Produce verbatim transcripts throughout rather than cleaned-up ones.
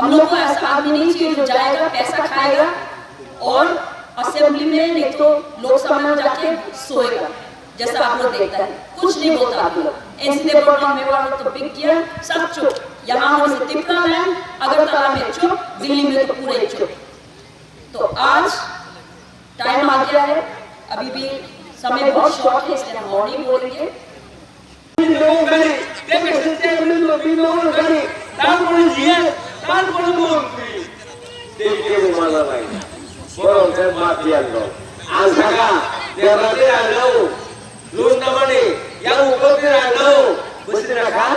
हम लोग को ऐसा आदमी नहीं चाहिए जो जाएगा, पैसा खाएगा और असेंबली में, नहीं तो लोकसभा में जाके सोएगा, जैसा आप लोग देखता है। कुछ नहीं बोलता आप लोग। एनसी देवबर्मा मेवाड़ तो बिक गया, सब चुप। यहाँ हम से तिपरा लैंड, अगरतला में चुप, दिल्ली में तो पूरे चुप। तो आज टाइम आ गया है, अभी भी समय बहुत शॉर्ट है, इसलिए हम और नहीं बोलेंगे। তারপরে জিএস, তারপরে মন্ত্রী। দেখতে মানা নাই। বরং সে মাফিয়ার লোক। আশাকা, দেবাদে আলো। Lun namani, yang uko tira nao, bwswk na kha,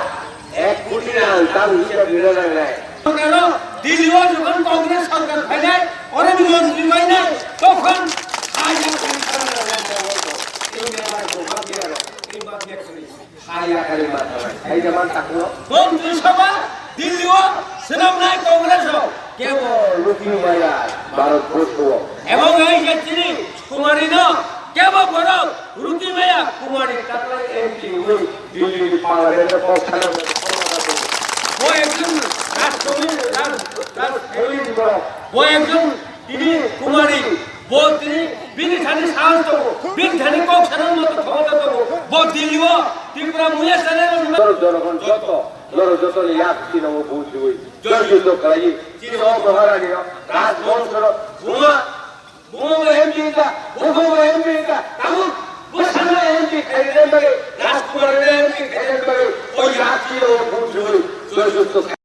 ek koti rang tam hisab rina nangnai. Karo, Delhi o jokhon Congress sorkar phainai, oro ni montri mainai, tokhon haya kari mantha nai, haya kari mantha nai. Hai jaman takno. Montri sabha, Delhi o swnamnai Congress o. Kebo ruki maya Bharat Borso o. Ebong ei je chini Kumari no kebo borok ruki maya Kumari taklai M P wi Delhi ni Parliament o kok sana. Bo ekjon rajkumi, raj, raj, bo ekjon tini Kumari, bo tini bini thani sahas tongo, bini thani kok sana moto khomota tongo, bo Delhi o Tripura muya sana. Jonogon joto, norok joto ni yak tino bo bujui. Joy Jyoti Khalai, chini o Maharani o, Rajbongso no, buma, buma bo M P ta, buma bo M P ta, tabuk, bwsano M P khairina bagwi, Rajkumar no M P khairina bagwi, o yati o bujui, Joy Jyoti